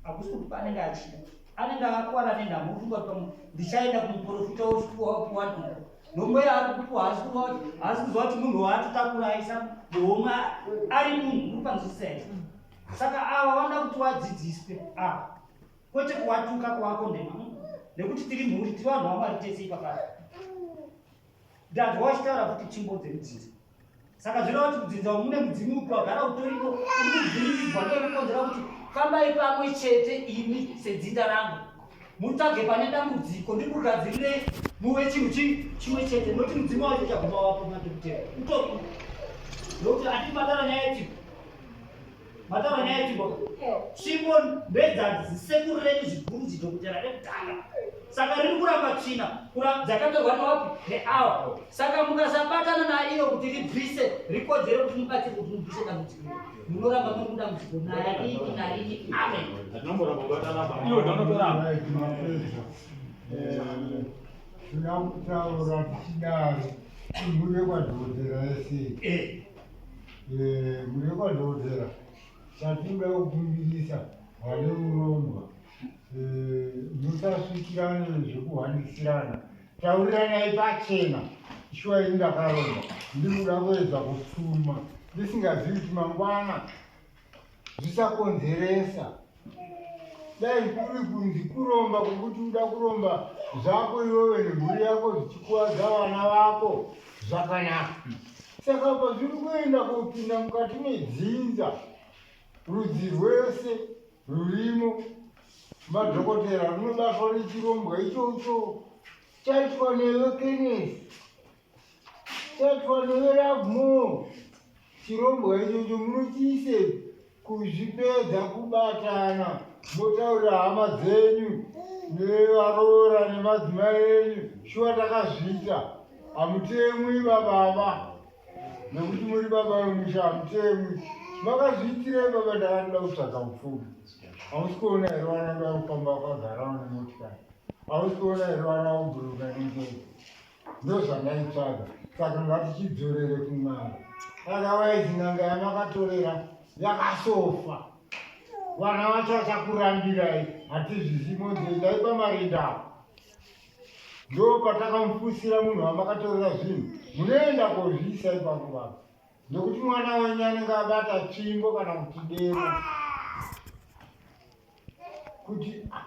hakusi kuti anenge achida anenge akwara nenhamo ofunga kuti pamwe ndichaenda kumuprofita wopuwa ndombo nomweya ari kupuwa haasi kuziva kuti munhu waatotakura aisa muhomwe ari munhu uri panzwisisa here saka ava vanoda kuti wadzidziswe ava kwete kuwatuka kuwakondema nekuti tiri mhuri tiri vanhu vamwari tese ipapaa ndanzwa wachitaura futi tsvimbo dzemudzinza saka zvireva kuti kudzinza umu mune mudzimu upi wagara utoriko uri kuvhiringidzwa ndokukonzera kuti fambai pamwe chete imi sedzinza rangu mutsvage pane dambudziko ndikugadzirire muve chinhu chimwe chete nokuti mudzimu wacho uchaguma wapo madhokotera utoriko nokuti ati matara nyaya yetsvimbo mataura nyaya yetsvimbo tsvimbo ndedzazisekuru renyu ziguru zidhokotera rekutanga saka riri kuramba tsvina dzakatorwa newapi neawa saka mukasabatana naiyo kuti ribvise rikodzere kuti mubatsire kuti mubvise dambudziko munoramba muri mudambudziko narini narini amen Tinoda kutaura tichidaro imhuri yekwadhokotera yese mhuri yekwadhokotera chatinoda kukumbirisa vane urombwa musasvikirane zvekuhwandisirana tauriranai pachena shuwa ini ndakaromba ndiri kuda kuedza kupfuma ndisingazivi kuti mangwana zvisakonzeresa dai kuri kunzi kuromba kwekuti uda kuromba zvako iwewe nemhuri yako zvichikuvadza vana vako zvakanaka saka pazviri kuenda kopinda mukati medzinza rudzi rwese rurimo madhokotera runobatwa nechirombwa ichocho chaitwa newe kenesi Chaitwa newe Lovemore chirombwa ichocho munochiise kuzvipedza kubatana motaurira hama dzenyu nevaroora nemadzimai enyu shuwa takazviita hamutemwi bababa nekuti muri baba vemusha hamutemwi makazviitirei baba ndakanoda kutsvaga upfumi hausi kuona here vanoda kufamba vakagara vanemotikari hausi kuona here vana vobhuruka nendege Ndozvandaitsvaga saka ngatichidzorere kun'anga. Otherwise n'anga yamakatorera yakasofa. Vana vacho vachakurambirai hatizvizi monzi endai pamarinda apo. Ndo patakamufusira munhu wamakatorera zvinhu. Munoenda kozviisa ipapo baba. Nekuti mwana wenyu anenge abata tsvimbo kana kuti demo. Kuti ah,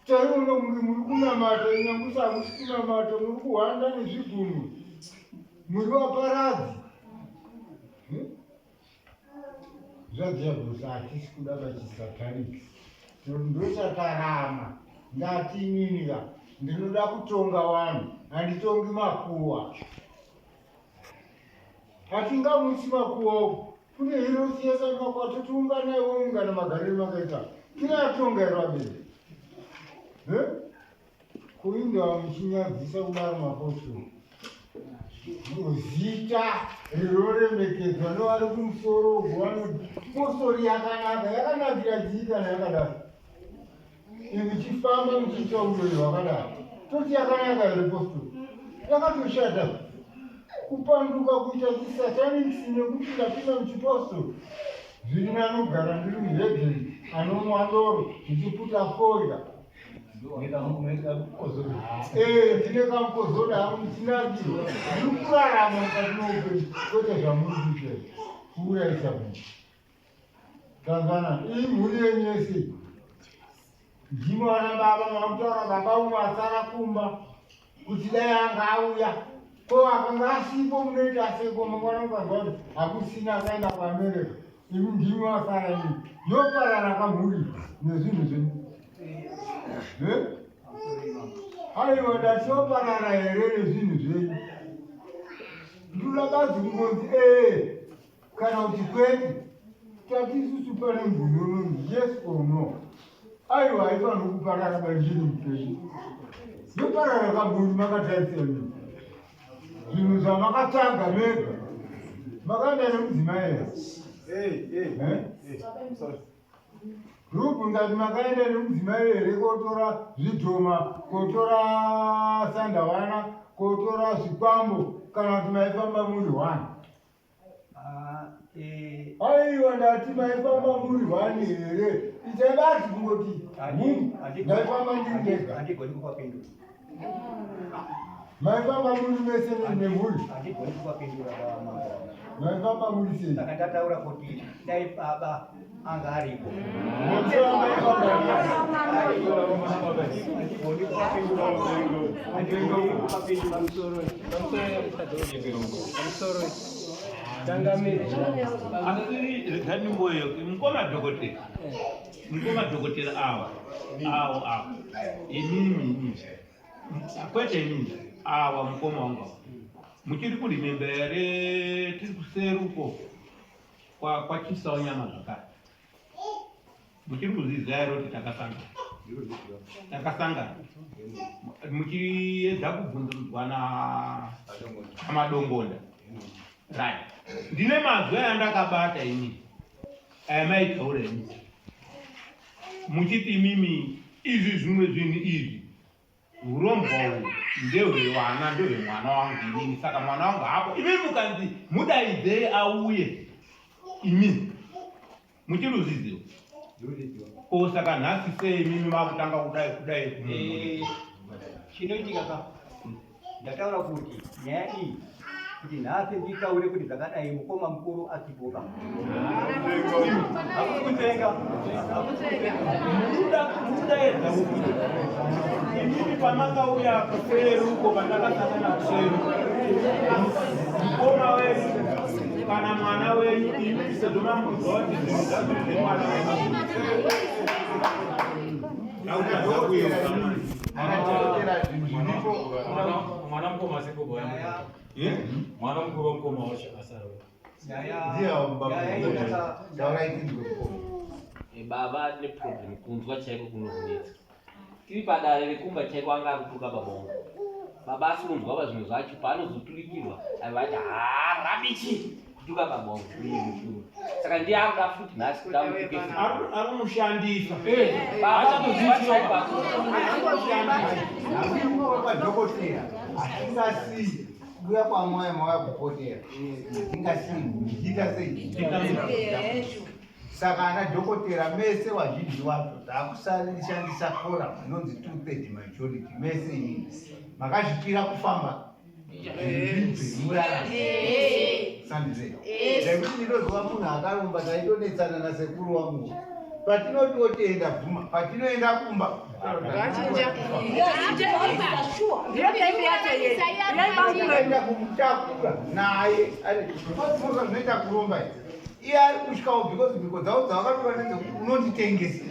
Chaiuno muri muri kunamata nyangusa hamusi kunamata muri kuhwanda nezvigunwe muri vaparadzi hmm? Zvadhiabhurosi hatisi kuda vachisatanic ndochatarama ndati inini ka ndinoda kutonga vanhu handitongi makuwa hatingamutsi makuwa uku Kune hirosi yese makwati tiunganai woungana magariro makaita. Tinatonga here vabereki? Eh? Kuinda muchinyadzisa kudaro mapostori. Zita rinoremekedzwa nevari kumusoro uko vanoti postori yakanaka yakanakira chii kana yakadaro? Muchifamba muchiita uroyi hwakadaro toti yakanaka here postori yakatoshata kupanduka kuita chisatanics nekuti ndapinda muchipostori zviri nani kugara ndiri muhedheni anomwa doro ndichiputa fodya eh, ndine kamukozoda hangu ndichinakirwa ndiri kurarama mukati meupenyu kwete zvamuri kuita kuurayisa munhu Tanzana, iyi mhuri yenyu yese ndimi vana baba makutaura baba umwe asara kumba kuti dai anga auya ko akanga asipo munoita seko mangwana mukanzwa kuti hakusina akaenda kuamerica imi ndimi vasara imi yoparara kamhuri nezvinhu zvenyu. Aiwa ndachoparara here nezvinhu zvenyu? Ndinoda badzi kungonzi ee kana kuti kwete. Tati isusu pane mubvunzo unonzi yes or no. Aiwa haifaniri kuparara bandini mupenyu. Ndoparara kaburi makatarisa mimi. Zvinhu zvamakatsvaga mega. Makaenda nemudzimai here? Eh? Group ngati makaenda nemudzimai here kotora zvidhoma, kotora sandawana, kotora zvikwambo kana kuti maifamba muri one? Ah, eh. Aiwa ndati maifamba muri one here? Itai basi kungoti ndaifamba ndiri ndega. Handigoni kuvapindura. Maifamba muri mese nemhuri. Handigoni kuvapindura baba mambo. Maifamba muri sei? Saka ndataura kuti dai baba anga aripo. Asi regai ndimboyo mukoma dhokotera mukoma dhokotera awa awo awo imimi imimi kwete imimi awa mukoma wangu awa muchiri kurimemba here tiri kuseri uko kwachisawo nyama zvakare muchiri kuzviziva here kuti takasangana takasangana muchiedza kubvunzurudzwa namadongonda right ndine mazwi ayandakabata inini aya maitaura imi muchiti imimi izvi zvimwe zvinhu izvi Hurombwa uhu ndehwevana ndehwemwana wangu inini saka mwana wangu hapo imi mukanzi mudaidzei auye imi muchiruzviziva ko saka nhasi sei imimi makutanga kudai kudai eh, chinoitika ka ndataura kuti nyaya iyi kuti nhasi nditaure kuti zvakadai mukoma mukuru asipoka hakusi kutenga mudaedza kuti inini pamakauya kuseri uko pandakasangana kuseri mukoma wenyu kana mwana wenyu imi sezvo mamudza kuti zvinhu zvazviri zvemwana wenyu Mwana mukoma seko mwana mukuru wamukoma wacho asara Baba neproblem kunzwa chaiko kunokunetsa tiri padare rekumba chaiko anga akutuka baba wangu baba asi kunzwa pazvinhu zvacho paanozoturikirwa aiva ati haa rabichi kutuka baba wangu uye mukuru saka ndiye akuda futi nhasi kuda mutuke ari kumushandisa Dhokotera hatingasii kuuya kwamwaya mauya kupotera hatingasii muchiita sei saka ana dhokotera mese wazhinji wacho takushandisa forum inonzi two third majority mese iyi makazvipira kufamba nekuti ndinoziva munhu akaromba taitonetsana nasekuru wangu patinototenda bvuma patinoenda kumba enda kumutakura naye zvinoita kuromba iye ari kutyawo because mhiko dzavo dzavakatora ndedzekuti unonditengesa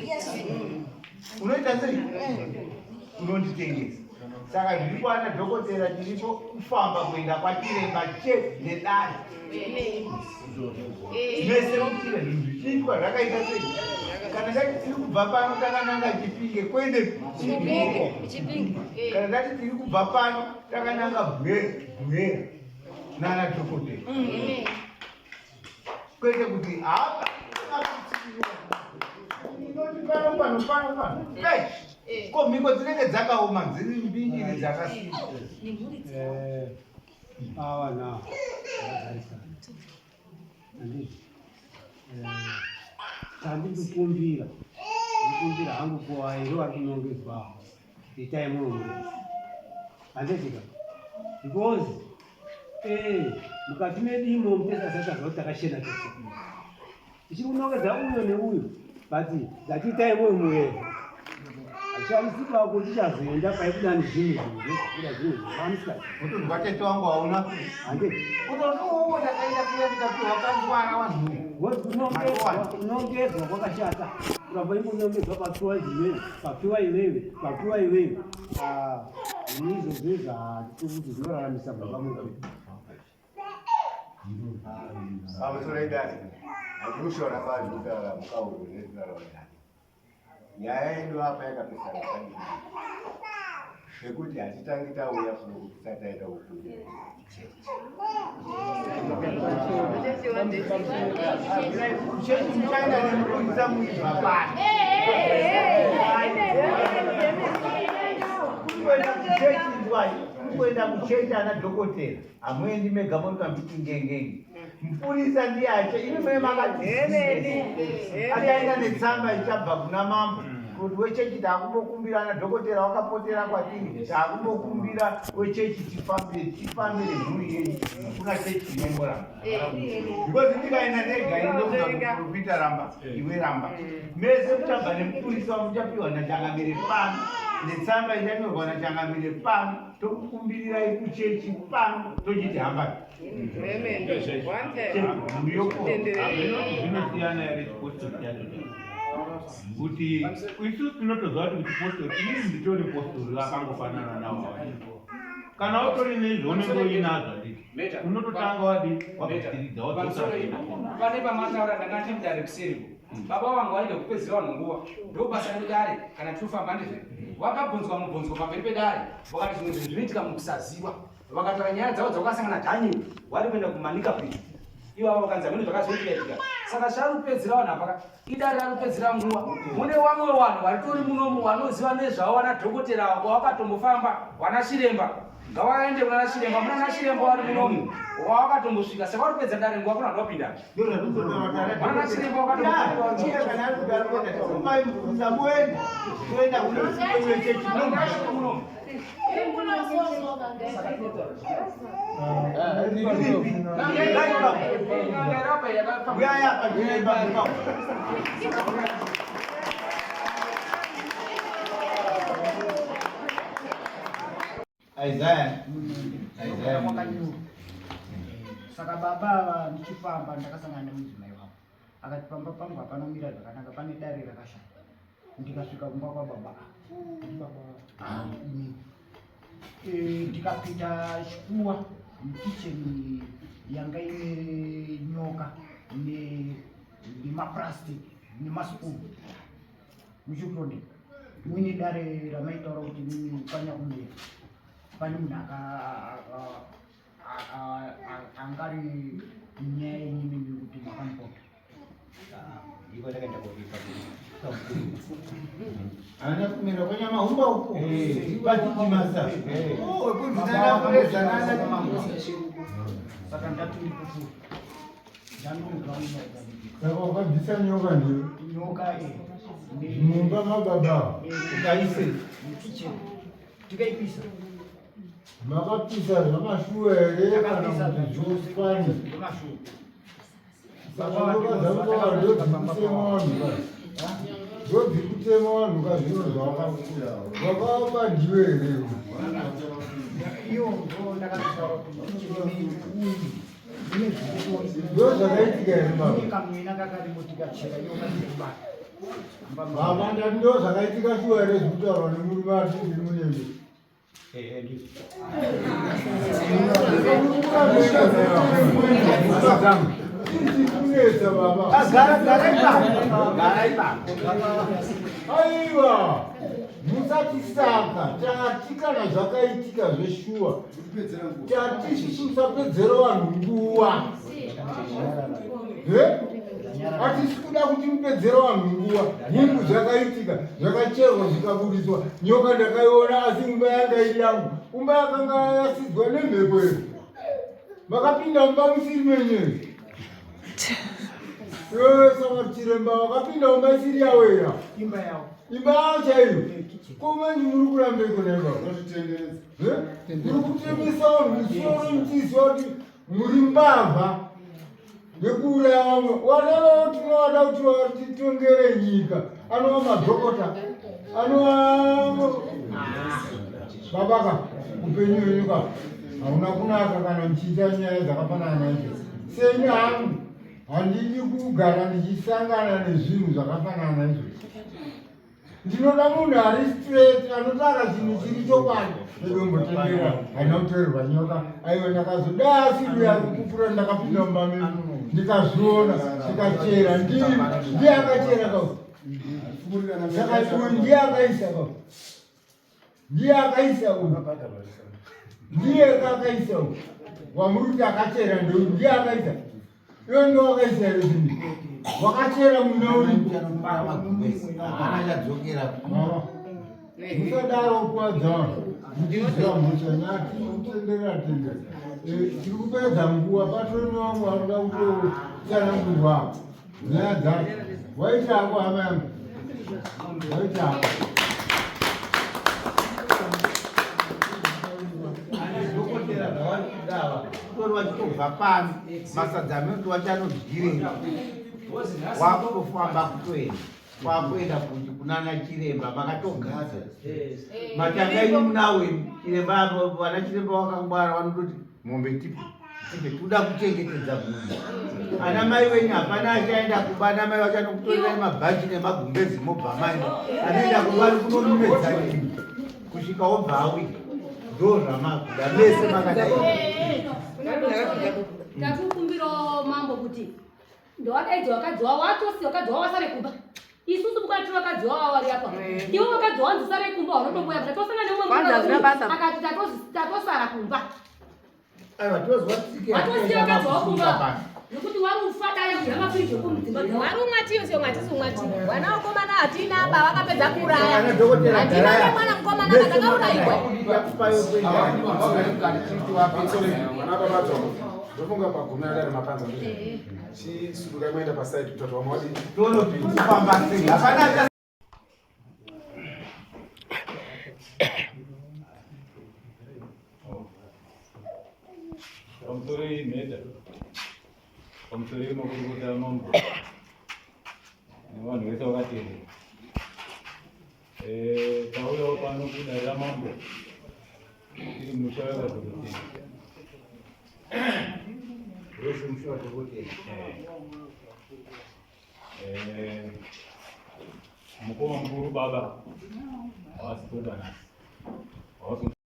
unoita sei unonditengesa saka zviripo ana dhokotera tiripo kufamba kuenda kwachiremba chete nedare mese mutira zvinhu zvichiitwa zvakaita sei kana tati tiri kubva pano takananga chipinge kuende kana tati tiri kubva pano takananga bwera nana dhokotera kwete kuti hapa inoti pano pano pano pano eh. ko mhiko dzinenge dzakaoma dziri mbiri dzakasimba eh, awa na handiti eh, chandikukumbira ndikumbira hangu kuwairi wari kunongedzwawo itai mwoyo murefu handitika because eh, mukati medu imomo tese asati aziva kuti takashena tese tichiri kunongedza uyo neuyo but ngatiitai mwoyo murefu hazvishamisi pako tichazoenda paikuda nezvimwe zvinhu kuda zvimwe zvinhu amusikati utonzwa tete wangu hauna handiti utonzwa ndakaenda kuya ndikapiwa kangwara wanhu kunongedzwa kwakashata kuramba ingonongedzwa papiwa iwewe papiwa iwewe papiwa iwewe ah. Zvinhu izvozvo izvo hatikuti zvinoraramisa mumba medu. Pamusoro idare, handikushora kwazvo kutaura mukauro nekutaura wadare. Nyaya yedu apa yakapesana zvakadini zvekuti hatitangi tauya kuno kuti tisati taenda kukumbira. Chechi muchaenda nemupurisa muibva pano. Kuenda kuchechi inzwai, kuenda kuchechi ana dhokotera. Hamuendi mega muri kambiti ngengenge. Mupurisa ndiye acha imi mune makati achaenda netsamba ichabva kuna mambo kuti wechechi takumbokumbira ana dhokotera wakapotera kwatiri takumbokumbira wechechi tifambire tifambire mhuri yenyu kuna chechi inomboramba because ndikaenda ndega ini ndokuita ramba iwe ramba mese muchabva nemupurisa wamuchapiwa nachangamire pano netsamba ichanyorwa nachangamire pano tokukumbirirai kuchechi pano tochiti hambai zvinosiyana here chipostori chacho kuti isu tinotoziva kuti kuchipostori inini nditori postori akangofanana nawo kana utori nezvaunenge uinazvo handiti unototanga wadi wabvisiridza wadzoka pane pamataura ndanga ndimudare kuseri Baba wangu vaida kupedzera vanhu nguva, ndobasa redare kana tirikufamba ndizve. Vakabvunzwa mubvunzo pamberi pedare, vakati zvimwe zvinhu zvinoitika mukusaziva. Vakataura nyaya dzavo dzavakasangana Daniel vari kuenda kumanika bridge. Ivavo vakanzi hameno zvakazoitika itika. Saka zvari kupedzera vanhu apa idare rari kupedzera nguva. Mune vamwe vanhu varitori munomu vanoziva nezvavo vana dhokotera kwavakatombofamba vana chiremba ngavaende kunana chiremba munana chiremba vari munomu wawakatombosvika saka vari kupedza dare nguva kuna vanhu vapinda vanana chiremba wakatomunomu Isaiah. Isaiah. Wakanyura. Saka baba ava ndichifamba ndakasangana nemudzimai wavo akati pamba pangu hapana kumira zvakanaka pane dare rakashata ndikasvika kumba kwababa ava Nditi baba ava ini Eh, ndikapinda chikuwa mukicheni yanga ine nyoka nemaplastic nemaspoon muchikutondeka muine dare ramaitaura kuti panyakumira pane munhu angari nyaya yenyimimi kuti makamupota Ana kumira kwanyama humba uko. Vachijimasa. Oh, wekunzi nana kureza nana Saka ndati ndikupfuura. Ndanonzwa munyoka. Saka wakabvisa nyoka ndiyo. Nyoka eh. Mumba mababa. Ukaise. Mukicheni. Tikaipisa. Makapisa zvamashuwa here kana Takapisa kuti zvoswani? Zvemashuwa. Saka nyoka dzamutaura ndodzikutema vanhu ka. Ndodzikutema vanhu ka zvino zvawakakura. Wakavapa ndiwe here iwe? Iyo ndo ndakataura kuti mukicheni uyu mune zviripo. Ndo zvakaitika here baba? Mune kamwena kakarimo tikachera nyoka dzirikubata. Baba ndati ndo zvakaitika shuwa here zvikutaurwa nemurume ati ndiri munenge. Kunetsa baba. Gara gara ipapo. Gara ipapo. Aiwa. Musatisaka tati kana zvakaitika zveshuwa tati isusu musapedzera vanhu nguva. Hatisi kuda kuti mupedzere vanhu nguva. Nhumbu zvakaitika zvakacherwa zvikabudiswa. Nyoka ndakaiona asi imba yanga iri yangu. Umba yakanga yasidzwa nemhepo here? Makapinda mumba musiri menyu here? Saka chiremba wakapinda mumba isiri yavo here? Imba yavo. Imba yavo chaiyo? Ko manje muri kurambeko naye baba? Muri kutemesa vanhu musoro muchiziva kuti muri mbavha nekuuraya vamwe vana vavo tinovada kuti vatitongere nyika anova madhokota anova babaka upenyu hwenyu ka hauna kunaka kana muchiita nyaya dzakafanana naidzo seni hangu handidi kugara ndichisangana nezvinhu zvakafanana naizvozvo. Ndinoda munhu ari straight anotaura chinhu chiri chokwadi. Ndombotendera haina kutorerwa nyoka. Aiwa ndakazoda asiri uya kupupura ndakapinda mumba medu ndikazviona ndikachera ndii ndiye akachera ka saka uyu ndiye akaisa ka ndiye akaisa uyu ndiye akaisa uyu wamuri kuti akachera ndeuyu ndiye akaisa iwe ndo wakaisa here zvinhu wakachera munda uripo musadaro kuwadza vanhu muchiziva mhosva nyati kutenderera tendera eh, tiri kupedza nguva patori nevamwe varikuda kutotsanangurwa nyaya dzacho waita hako hama yangu waita hako tori vachitobva pano masadza amene vachanodyirei wakutofamba kutoenda kwakuenda kuti kunana chiremba makatogaza matanga ini munawo chiremba vana chiremba wakangwara vanototi mombe tipe tipe toda kuchengetedza mhuri ana mai wenyu hapana achaenda kumba ana mai vachanokutorerai mabhachi nemagumbezi mobva maenda anoenda kumba ari kunomumedza imi kusvika wobva awika ndo zvamakuda mese makadai tatukumbirawo mambo kuti ndowadaidza vakadzi wavo watosiya vakadzi wavo vasare kumba isusu mukati vakadzi wavo vari apa eh. ivo vakadzi wanzi sare kumba wanotomboya kuti tosangana neumwe akati tatosara kumba watosiya vakadzi wavo kumba nekuti wari ufa dai kudya mapiriji ekumudzimba wari umwa tiyo sio mwatisi umwa tiyo wana wakomana hatina ba vakapedza kuuraya handina nemwana mukomana katakauraiwa ndofunga pagumi akari mapanza chisudukai moenda paside kutoti vamwe wadii tonofamba sei hapana Pamusoro imheta pamusoro yemakurukota amambo nevanhu vese vakateerera eh, tauyawo pano kudare ramambo tiri musha wevadhokotera wese musha wadhokotera eh, mukoma mukuru baba havasi kuda nhasi.